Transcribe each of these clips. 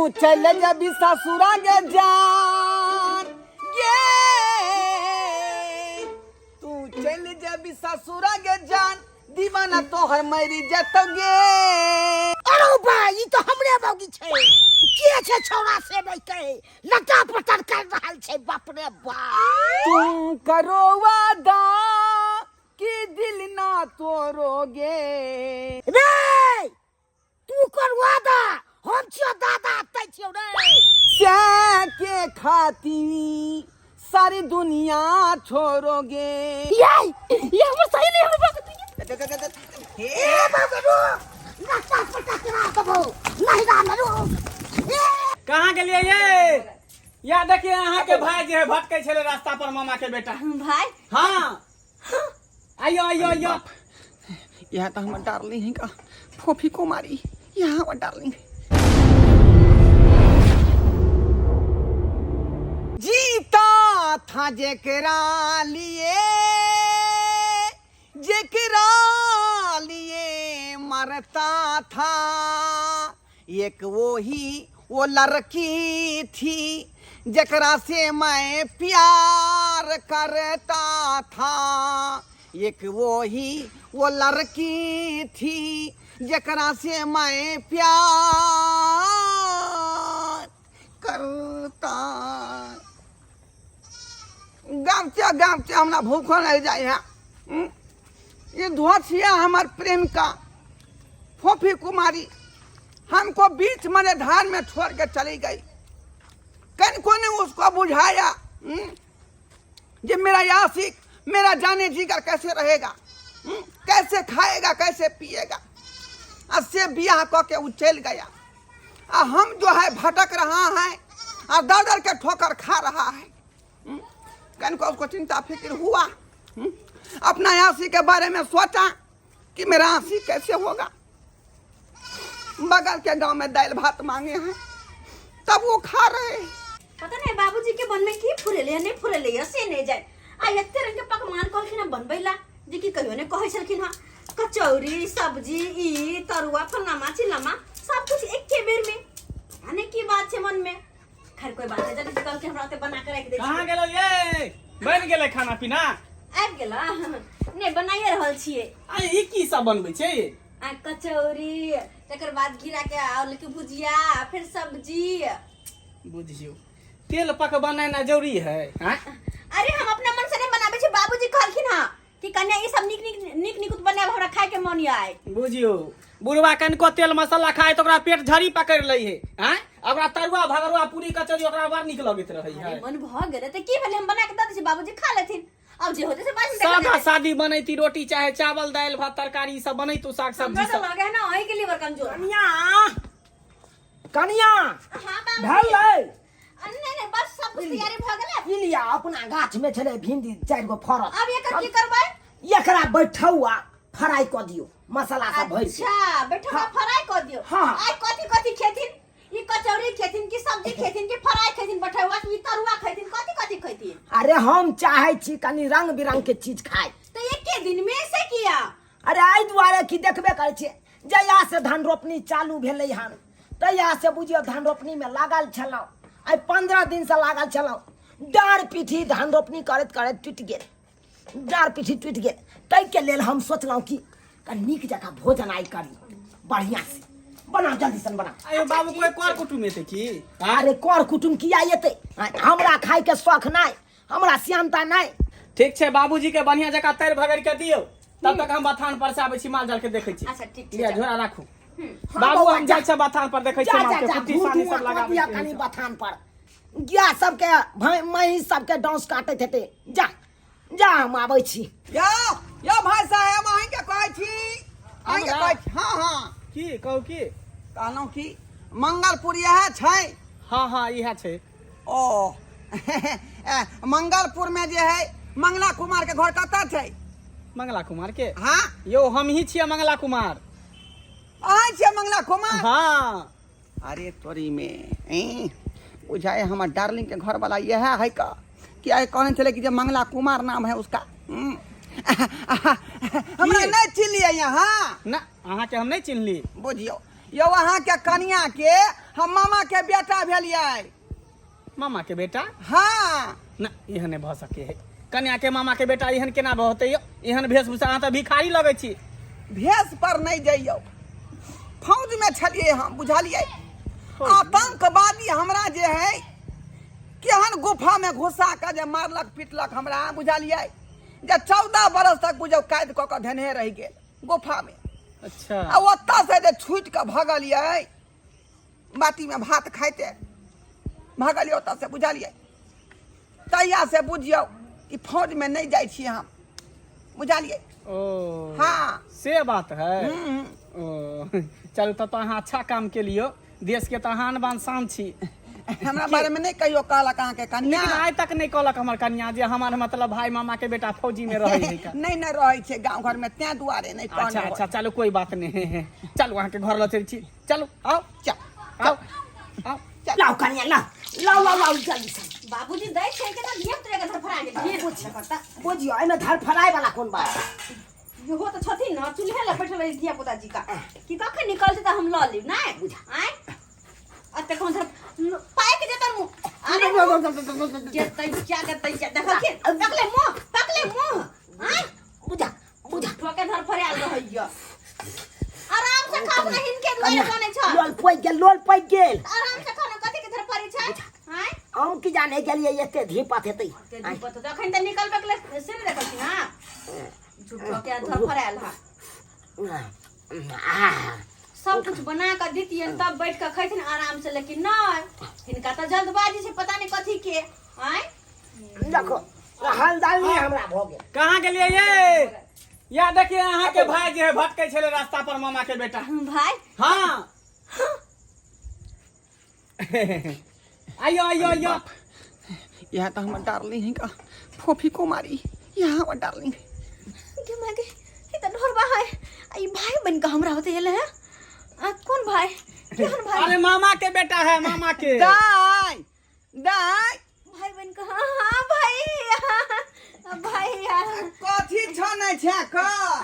तू चल जबी ससुरा गे जान गे, तू चल जबी ससुरा गे जान, दीवाना तोहर मरी जतो गे। अरे बा, ई तो हमरे मौगी छै। के छै छौड़ा से नहीं कहे, लटा पटर कर रहल छै। बाप रे बाप। तुम करो वादा कि दिल ना तोड़ोगे। रे तू कर वादा, हम छियो दादा तै छियो रे। से के खाती सारी दुनिया छोड़ोगे। ये ये हमर सही नहीं, हमर बाप। ए बाबू रो लटा पटर करा देबो नहीं राम रो। कहाँ गेलियै ये? या देखिए, अहाँ के भाई जे है भटकै छलै रास्ता पर, मामा के बेटा। भाई? हाँ, आइयो आइयो आइयो। यह तो हमर डार्लिंग है का फोफी कुमारी, यहाँ हमर डार्लिंग जीता था जेकरा लिए, जेकरा लिए मरता था, एक वो ही वो लड़की थी जकरा से मैं प्यार करता था, एक वो ही वो लड़की थी जकरा से मैं प्यार करता। गामचे गामचे हमरा भूखो नहीं जाए है। ये धोछिया हमार प्रेम का फोफी कुमारी हमको बीच मने धार में छोड़ के चली गई। कनको ने उसको बुझाया जे मेरा आशिक मेरा जाने जिगर कैसे रहेगा, कैसे खाएगा, कैसे पिएगा। और से बियाह क के उ चल गया आ हम जो है भटक रहा है और दर दर के ठोकर खा रहा है। कनको उसको चिंता फिक्र हुआ, अपना आशी के बारे में सोचा कि मेरा आशी कैसे होगा। बगल के गांव में दाल भात मांगे हैं तब वो खा रहे हैं। पता नहीं बाबूजी के मन में की फुरेले या नहीं फुरेले या से नहीं जाए। आ एते रंग के पकवान कहलखिन हँ बनबै ला, जे कि कहियो ने कहै छलखिन हँ। कचौड़ी सब्जी ई तरुआ फलामा चिलामा सब कुछ एके बेर में। पता नहीं की बात छै मन में। खैर कोई बात नहीं, जल्दी से कहलखिन हमरा ओते बना के राखि दै कहाँ छियै। गेलो ये? बनि गेलै खाना पीना? आबि गेल? नहि, बनाइए रहल छियै। आ ई की सब बनबै छै? आ कचौड़ी, तकर बाद घिरा के आलू के भुजिया, फिर सब्जी। बुझियौ, तेल पक बनेनाइ जरूरी है? आँय? अरे हम अपना मन से नहीं बनाबै छी, बाबूजी कहलखिन हँ कि कन्या ई सब नीक नीक नीक नीक बनायब, हमरा खाय के मन आय। बुझियौ, बुढ़वा कनिको तेल मसाला खाय तऽ ओकरा पेट झड़ी पकड़ि लै है। आँय, ओकरा तरुआ भगरुआ पूरी कचौड़ी ओकरा बड़ नीक लगैत रहै अरे है। मन भऽ गेलै तऽ की भेलै, हम बना के दऽ दै छी, बाबूजी खा लेथिन। अब जे होतै से बाद में देखल सादा जेतै। सादी बनैती रोटी चाहे चावल दालि भात तरकारी ई सब बनैतु साग हमरा सब्जी तऽ सब। लगे है ना अहीं के लीवर कमजोर। कनिया, कनिया। हाँ बाबूजी। भेलै? नहीं नहीं, बस सब कुछ तैयारी भऽ गेलै। ई लिया, अपना गाछ में छलै भिंडी चारि गो फड़ल। अब एकर की करबै? एकरा बैठौआ फ्राई कऽ दियौ मसाला सब भरि के। अच्छा, बैठौआ फ्राई कऽ दियौ। हाँ। आइ कथी कथी खेथिन? ई कचौड़ी खेथिन कि सब्जी खेथिन कि फ्राई खेथिन बैठौआ कि तरुआ खेथिन, कथी कथी खेथिन? अरे हम चाहै छी कनि रंग बिरंग के चीज खाइ। तऽ एके दिन में से किया? अरे एहि दुआरे कि देखबे करै छियै, जहिया से धान रोपनी चालू भेलै हन तहिया से बुझियौ धान रोपनी में लागल छलहुँ। आइ 15 दिन से लागल छलहुँ। डाँड़ पीठी धान रोपनी करैत करैत टूटि गेल, डाँड़ पीठी टूटि गेल। ताहिके लेल हम सोचलहुँ कि कनि नीक जकाँ भोजन आइ करी, बढ़िआँ से बना, जल्दी सन बना। अयो बाबू, कोई कर कुटुम एतै की? अरे कर कुटुम किया एतै? हमरा खायके शौख नहि, हमरा श्यामता नहि। ठीक छै, बाबूजी के बढ़िया जकाँ तैर भगड़ के दियौ, तब तक हम बथान पर से आबै छी, माल जाल के देखै छी। अच्छा, ठीक छै, लिअ, जाउ। झोरा राखू। हाँ, बाबू, बौआ, हम जा। जाइ छी बथान पर, देखै छी जा माल जा के जा, कुट्टी घूर सानी धुआं सब कऽ लगाबै दिअ छी। कनि बथान पर गाय सबके, महींस सबके डांस काटैत हेतै। जा जा, हम आबै छी। यौ यौ भाई साहेब, अहींके कहै छी, अहींके हमरा? कहै छी। हाँ हाँ। की कहू की? कहलहुँ कि मंगलपुर इएह छै? हाँ हाँ, इएह छै। ओ मंगलपुर में जे है मंगला कुमार के घर कतऽ छै? मंगला कुमार के? हाँ। यौ, हम ही छियै मंगला कुमार। अहाँ छियै मंगला कुमार? हाँ। अरे तोरी में बुझाए हमर डार्लिंग के घर वाला यह है का कि आइ कहने छलै कि जे मंगला कुमार नाम है उसका। हमरा की? नहीं चिन्हलियै यहाँ? ना, अहाँके हम नहि चिन्हली। बुझियौ यौ, अहाँके कनिया के हम मामा के बेटा भेलियै। मामा के बेटा? हाँ। ना, एहन नहि भऽ सकै है। कन्या के मामा के बेटा एहन केना भऽ होतै यौ? एहन वेशभूषा, अहाँ तऽ भिखारी लगै छी। भेष पर नहि जइयौ, फौज में छलियै हम, बुझलियै? आतंकवादी हमरा जे है केहन गुफा में घुसा के जे मारलक पिटलक हमरा, बुझलियै? जे 14 बरस तक बुझौ कैद कऽ के धेने रहि गेल गुफा में। अच्छा। आ ओतऽ से जे छूटि कऽ भगलियै, बाटी में भात खाइते भगलियै ओतऽ से, बुझलियै? तहिया से बुझियौ कि फौज में नहि जाइ छी हम, बुझलियै? ओ। हाँ। से बात है। हम्म। ओ चलू, तब तऽ अहाँ अच्छा काम केलियौ। देश के तऽ अहाँ आन बान शान छी। हमरा बारे में नहि कहियो कहलक अहाँके कन्या? लेकिन आइ तक नहि कहलक हमर कन्या जे हमर मतलब भाई मामा के बेटा फौजी में रहै है का। नहि नहि, रहै छै गाँव घर में, तें दुआरे नहि कहने। अच्छा अच्छा, चलू, कोई बात नहीं है। चलू, अहाँके घर लऽ चलै छी। चलू, आउ। चल। आउ आउ। लाउ कनिया, लाउ लाउ लाउ लाउ जल्दी से। बाबूजी दै छै के ना धिया पुता के धरफड़ा गेल। बुझियौ, एहिमे धरफड़ाय वाला कोन बात? इहो तऽ छथिन ने चूल्हे लग बैठल रहै धिया पुता जी का कि कखन निकलतै तऽ हम लऽ लेब। नहि आँय, एते कौन धर पाकि जेतन मुँह। अरे जेतै क्या करतै क्या? देखलखिन, तकले मुँह, तकले मुँह। आँय। बुझा बुझा। ठोके धरफड़ायल रहैया। आराम से खाउ ने, हिनके दुआरे बनै छ। लोल पैक गेल, लोल पैक गेल। आराम से खाना, कथी के धरफड़ी छै? आँय। हम की जाने गेलियै एते धीपत हेतै। ते धीपत तऽ अखन तऽ निकलबे के से नहि देखलखिन। हँ, झूठो के धरफड़ायल हँ। आह, सब कुछ बना कऽ दितियन तब बैठ कऽ खैथिन आराम से, लेकिन नहि, हिनका तऽ जल्दबाजी छै, पता नहि कथी के। आँय। देखो, हलदाली हमरा भऽ गेल। कहाँ गेलियै ये? या देखिए, अहाँके भाई जे है भटकै छलै रास्ता पर, मामा के बेटा। भाई? हाँ, आइयो आइयो आइयो। यह तऽ हमर डार्लिंग है का, फोफी कुमारी, यह हमर डार्लिंग। गे माय गे, ई तऽ ढोरबा है। आ ई भाई बन कऽ हमरा होते एले है। आ कोन भाई, केहन भाई? अरे मामा के बेटा है, मामा के। दाय दाय। भाई बन कऽ? हाँ हाँ भाई, हाँ, भैया। कथी छनै छै क?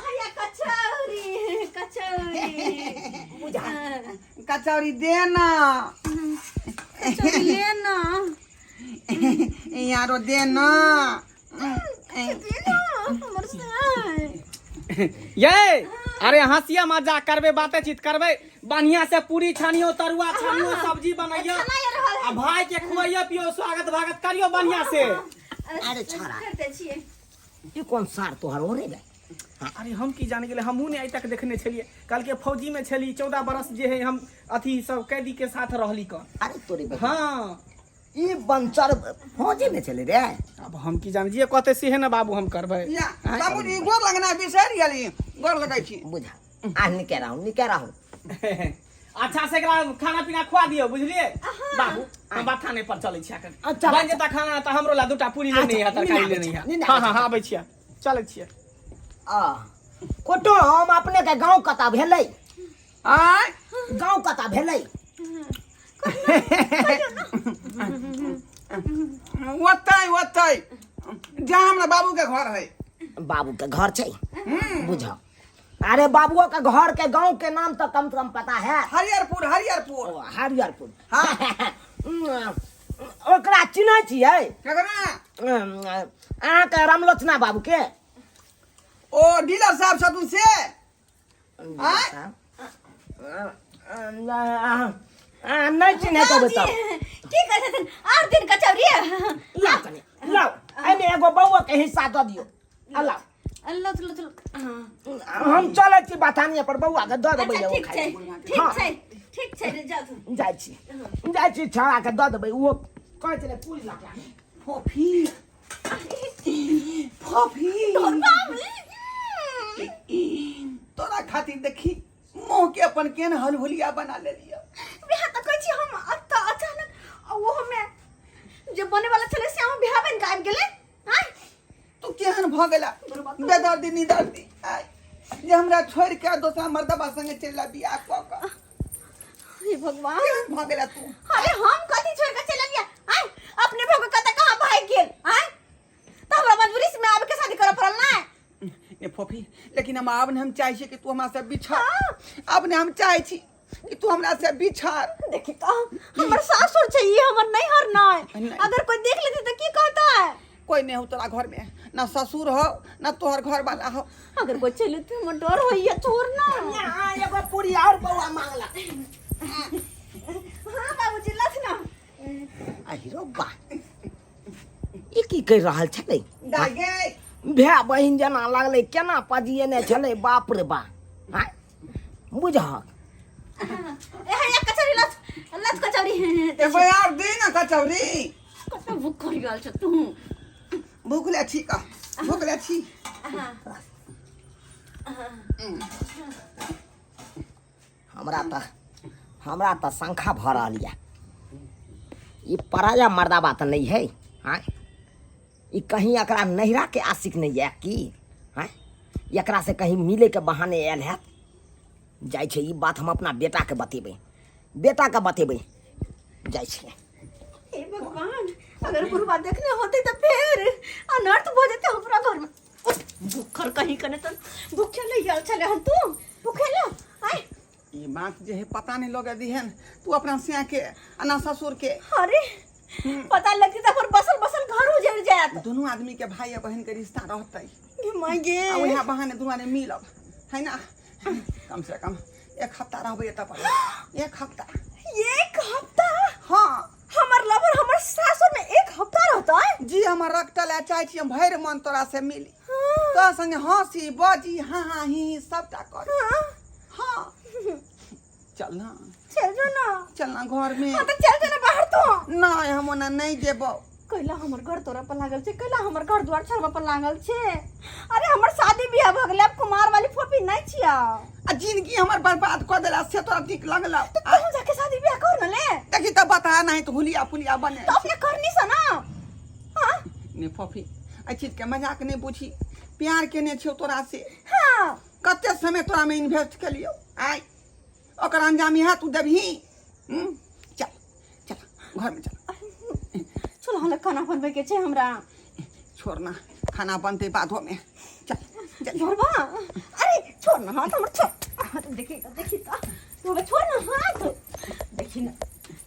भैया, कचौड़ी कचौड़ी। बुझा। कचौड़ी दे ना। कचौड़ी ले ना। यारो दे ना। दे ना हमर साय। ये अरे, हंसिया मजाक करबै, बातेचीत करबै। बढ़िया से पूरी छानियो, तरुआ छानियो, सब्जी बनैयो। छनाइ रहल है। आ भाई के खुआइयो पियो, स्वागत भागत करियो बढ़िया से। अरे छोड़ा। करते छियै। ई कोन सार तोहर ओरे बे? अरे हम की जाने गेलै, हमहूँ ने आइ तक देखने छलियै। कल के फौजी में छली 14 बरस जे है, हम अथी सब कैदी के साथ रहली क। अरे तोरी बे। हाँ। ई बनचर फौजी में छलै रे? अब हम की जाने, जे कहते से है ना बाबू, हम करबै। या बाबूजी, गोर लगना बिसरि गेली। गोर लगै छी। बुझा, आ निके रहू, निके रहू। अच्छा से एकरा खाना पीना खुआ दियौ, बुझलियै बाबू? हम बथाने पर चलै छियै एखन। अच्छा। बनि जेता खाना तऽ हमरो ला दूटा पूरी लेने है, तरकारी लेने है। नेने हाँ हाँ हाँ, आबै छियै, चलै छियै। आ कोटो हम अपने के गांव कता भेलै? आँय? गांव कता भेलै? ओतै ओतै जहाँ हमरा बाबू के घर है। बाबू के घर छै, बुझ। अरे बाबुओ के घर के गांव के नाम तो कम से कम पता है। हरिहरपुर, हरिहरपुर। ओ, हरिहरपुर। हाँ। ओकरा चिन्है छियै? केकरा? अहाँके रामलोचना बाबू के। ओ डीलर साहब छथुन से? आँय? नहि चिन्हैत हेबै तब। की कहै छथिन? आठ दिन कचौड़ी। लाउ कनि, लाउ, एहिमे एगो बौआ के हिस्सा दऽ दियौ, आ लाउ। अल्लाह, चलो चलो, हाँ। हम चलै छी बथानिए पर, बौआ के दऽ देबै। अच्छा। एगो ठीक खाइ छै। लए। ठीक हाँ। छै, ठीक छै, जाउ तू। जाइ छी, जाइ छी, छौड़ा के दऽ देबै। ओहो कहै छलै पूरी लऽ के आबै। फोफी, फोफी, तोरा खातिर देखी मुंह के अपन केन हलहुलिया बना लेलियो। बियाह तऽ कहै छी हम अतऽ अचानक, आ ओहो में जे बने वाला छलै से हम बियाह बनि कऽ आबि गेलै। आँय। तू केहन भऽ गेला बेदर्दी निदर्दी, आय, जे हमरा छोड़ के दोसरा मर्दबा संगे चलि ला बियाह कऽ कऽ? हे भगवान! केहन भऽ गेला तू? अरे हम कथी छोड़ के चलि एलियै? आँय, अपने भऽ कऽ कतऽ कहाँ भागि गेल? आँय, तऽ हमरा मजबूरी से आबि के शादी करऽ पड़ल ने। ए फोफी, लेकिन हम आब ने हम चाहै छी कि तू हमरा से बिछड़। आब ने हम चाहै छी कि तू हमरा से बिछड़। देखी तो हमर सासुर छै ई हमर नैहर नहीं नहीं। अगर कोई देख लेते तो की कहता है कोई नहीं हो तोरा घर में, ना ससुर हो ना तोहर घर वाला हो। अगर कोई चले तो हमर डर होइए, छोड़ ना। यहाँ एगो पूरी और बौआ मांगला। हाँ बाबूजी लथ ना। अहिरो बा, ई की कहि रहल छलै? दाइ गे। भाय बहिन जेना लागलै, केना पजिएने छलै, बाप रे बा। आँय बुझहक। ए हैया कचौड़ी लथ, लथ कचौड़ी। एगो यार दे ना कचौड़ी। कत भूख कर गेल छ तू? भूख ले छी का, भूख ले छी। हमरा तऽ शंखा भऽ रहल यऽ, ई पराया मर्दाबा तऽ नहि है। आँय ई कहीं एकरा नैहरा के आशिक नहि यऽ की? आँय एकरा से कहीं मिले के बहाने आयल हैत? जाइ छै, ई बात हम अपना बेटाके बतेबै, बेटाके बतेबै जाइ छियै। हे भगवान, अगर बुढ़वा देखने होते तो फिर अनर्थ हो जेते हमरा घर में। भूखल कहीं कने तो भूखे ले आयल छले हन तू, भूखे ले आय। ई बात जे है पता नहीं लगे दिहन तू अपना सिया के आ ना ससुर के। अरे पता लगती तो हमर बसल बसल घर उजड़ जायत। दोनों आदमी के भाई आ बहन के रिश्ता रहते। गे माय गे। आ वहाँ बहाने दुनू आदमी मिलब है ना। कम से कम एक हफ्ता रहबै एतऽ पर, एक हफ्ता। एक हफ्ता? हाँ। हमर लवर हमर सासुर में एक हफ्ता रहता है? जी हमर रखतल है, चाहे छी हम भरि मन तोरा से मिली, तोरा संगे हंसी बजी हाँ हाँ ही ही सबटा कर। हाँ चल ना। चल जो ना। चल ना घर में। हाँ तो चल जो ना बाहर तो। नहीं हम ओना नहीं जेबो। कैला हमर घर तोरा पर लागल छै, कैला हमर घर द्वार छड़बा पर लागल छै? अरे हमर शादी बियाह भ गेलै, आब कुमार वाली फोपी नहीं छिया। आ जिंदगी हमर बर्बाद कऽ देला से तोरा नीक लगल? तो तू जाके शादी बियाह कर न ले। देखी तऽ बता नहीं तो हुलिया पुलिया बने। तो अपने करनी से ना। हाँ ने फोफी, एहि चीज के मजाक नहीं बुझी, प्यार केने छियौ तोरा से। हाँ। कते समय तोरा में इन्वेस्ट केलियौ, आइ ओकर अंजाम इएह तू देबही? चल चल घर में चल। चल हमरा खाना बनबै के छै हमरा। छोड़ ना, खाना बनते बादो में, चल चल। छोड़बा? अरे छोड़ ना हाथ हमर, छोड़ हाथ। देखी तो, देखी तो तो छोड़ ना हाथ। देखी ना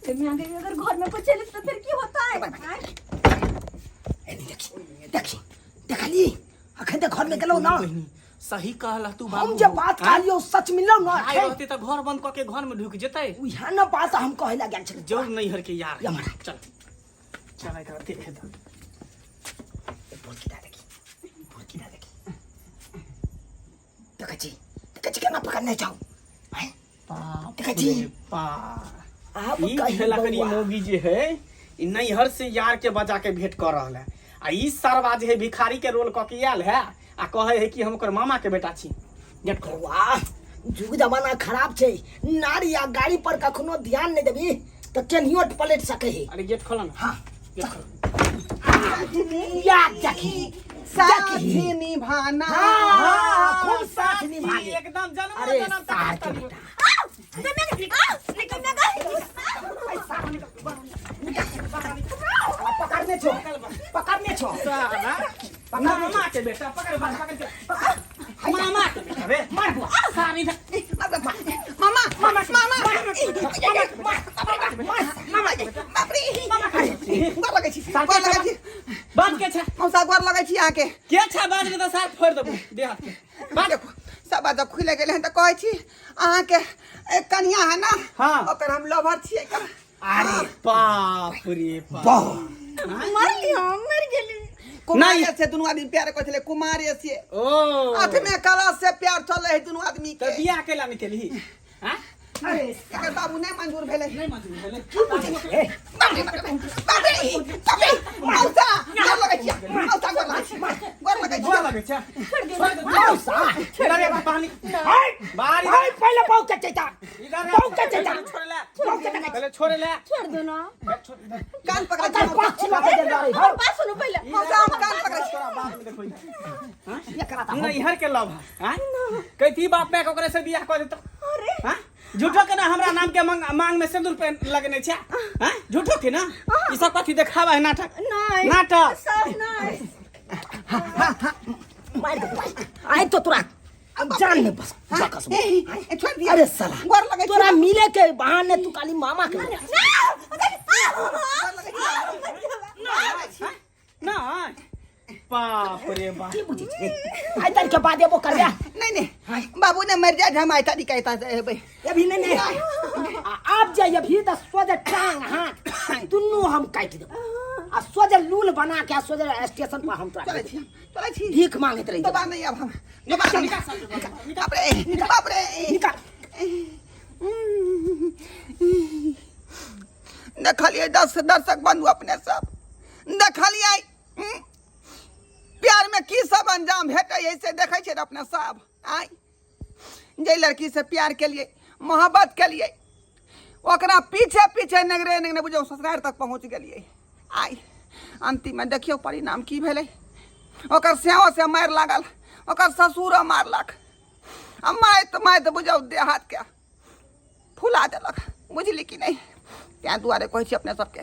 मैं गई, अगर घर में कोई चले तो फिर की होता है? एनी देखी देखी देखली, अखन तऽ घरमे गेलहुँ ना। सही कहला तू हम बाबू। जे बात कहलियौ सच मिललौ ना। भाई अखन रहते तऽ घर बंद कऽ के घर में ढुक जेतै। उएह ने बात हम कहै लए गेल छलियै। जरूर नैहर के यार। यमरा। चल चल एकरा देखे दऽ। भुरकी दा देखी, भुरकी दा देखी, देखै छी, देखै छी केना पकड़ने जाउ हैं? बाप देखै छी? रे बाप। आब ई कही खेला करी बौआ। मौगी जे है ई नैहर से यार के बजा के भेंट कर रहल है, आ ई सरवा जे है भिखारी के रोल कऽ के आयल है आ कहे है कि हम ओकर मामा के बेटा छी। गेट खोल। वाह, जुग जमाना खराब छै, नारी आ गाड़ी पर कखनो ध्यान नहि देबी तऽ केनियो पलटि सकै है। अरे गेट खोल ना। हाँ। गेट खोल। या देखी साथ देखी। निभाना। हाँ, खूब साथ निभागे। एकदम जन्म अरे जन्म तक सार के तक। बेटा। पकड़ने छो, पकड़ने छो। साला, मामा के बेटा पकड़ पकड़ के पकड़। मामा के बेटा रे। मार बुआ। सारी इधर। मामा मामा मामा मामा बाप रे, गोर लगै छी, गोर लगै छी। बात के छै? मौसा, गोर लगै छी अहाँके। के छै? बाज के तऽ सार फोड़ि देबो देह हाथ के। बाज। देखो सब बात जब खुले गेलै हन तऽ कहै छी अहाँके एक कनिया है ना? हाँ। ओकर हम लवर छियै। अरे बाप रे बाप। बहु मर ली, हम मर गेली। कुमारे से दुनू आदमी प्यार करै छलै, कुमारे से। ओ आठमे क्लास से प्यार चलै है दुनू आदमी तऽ के। बियाह केला नहि केलही? हाँ? अरे एकर बाबू नहि मंजूर भेलै। नहि मंजूर भेलै? ए, बाप रे बाप रे बाप रे बाप रे, मौसा गोर लगै छियै, मौसा गोर लगै छियै, गोर लगै गोर छियै। लगै छै? मौसा। इधर आ, पानी हाय बाहर इधर। हाय, पहिले बहु के चैता, इधर आ। बहु के चैता। छोड़े ले। बहु के चैता। पहले छोड़े ले। छोड़ दो ना। कान पकड़ै अगर छियै। पक्ष लगे दे रे। हमर बात सुनू पहिले। मौसा, हम कान पकड़ै छी। तोरा बाप में देखो। एकरा तऽ नैहर के लव है हाँ? कहती बाप माय के ओकरे से बियाह कऽ देतो। अरे हाँ? झूठो के ना हमरा नाम के मांग मांग में सिंदूर पे लगने छै? हाँ? झूठो के ना ई सब कथी देखावा है? नाटक। नहीं। नाटक। सब नहीं। मारि दे, आइ तो तोरा जान में बस हाँ, बकस ए, ए, छोड़ दिया। अरे साला गोर लगै छी। तोरा मिले के बहाने तू काली मामा के बेटा। नहीं बाप रे बाप की बुझै छी आइ तारीख के बाद एबो करबे नहीं नहीं बाबू ने मर जाए हम आइता दिखाई हेबै अभी नहीं नहीं आ आब जाइए अभी तऽ सोझे टांग हाथ दुनू हम काटि देब आ सोझे लूल बना के आ सोझे स्टेशन पर हम तोरा चलै छी चलै छी भीख मांगैत रहि दोबारा नहीं अब हम दोबारा नहीं। बाप रे बाप रे निकाल देखलियै दस दर्शक बंधु अपने सब देखलियै प्यार में की सब अंजाम भेटै है से देखै छियै ने अपने सब आय जे लड़की से प्यार केलियै मोहब्बत केलियै ओकरा पीछे पीछे नेगरे नेगरे बुझियौ ससुरारि तक पहुँच गेलियै आइ अन्तिममे देखियौ परिणाम की भेलै ओकर सेहो से मारि लागल ओकर ससुरो मारलक आ मारि मारि बुझियौ देह हाथके फुला देलक बुझली कि नहि ताहि दुआरे कहै छी अपने सबके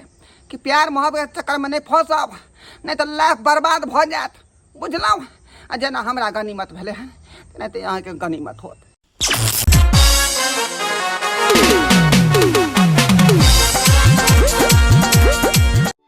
कि प्यार मोहब्बत चक्करमे नहि फँसब नहि तऽ लाइफ बर्बाद भऽ जायत बुझलहुँ आ जेना हमरा गनीमत भेलै हन तेनाहिते अहाँके गनीमत होत।